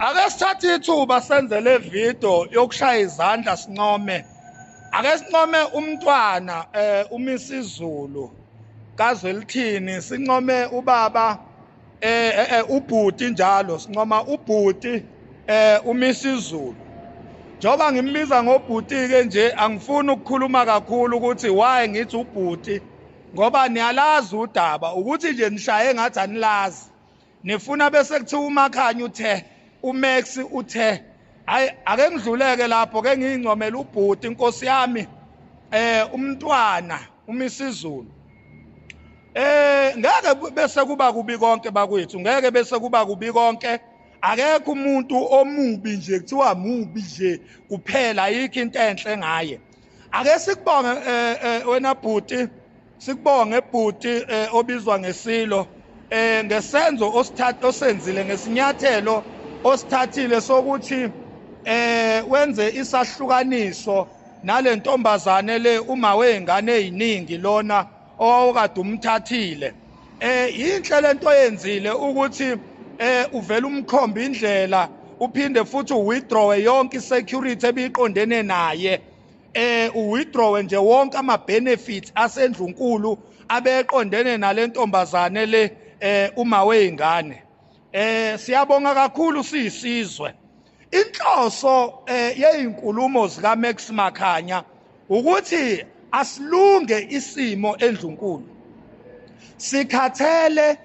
Ake sithathe ithuba senze le video yokushaya izandla sincome. Ake sincome umntwana uMisizulu kaZwelithini, sincome ubaba ubhuti njalo, sincoma ubhuti uMisizulu. Njengoba ngimbiza ngobhuti ke nje, angifuni ukukhuluma kakhulu ukuthi why ngithi ubhuti, ngoba niyalazi udaba ukuthi nje nishaye ngathi anilazi. Nifuna bese kuthiwa uMakhanya uthe, uMax uthe. Hayi, ake ngidluleke lapho ke ngiyincomela ubhuti inkosi yami umntwana uMisizulu. Ngeke bese kuba kubi konke bakwethu, ngeke bese kuba kubi konke. Akekho umuntu omubi nje kuthiwa mubi nje kuphela, ayikho into enhle ngaye. Ake sikubonge wena bhuti, sikubonge bhuti obizwa ngesilo ngesenzo osithatha osenzile, ngesinyathelo osithathile sokuthi wenze isahlukaniso nale ntombazane le, uma wengane eziningi lona owawukade umthathile. Yinhle lento oyenzile ukuthi uvela umkhomba indlela, uphinde futhi uwithdraw yonke isecurity ebiqondene naye. Uwithdraw nje wonke ama benefits asendlunkulu abeqondene nale ntombazane le uma weingane. Siyabonga kakhulu siyisizwe. Inhloso yezinkulumo zika Max Makhanya ukuthi asilunge isimo endlunkulu. Sikhathele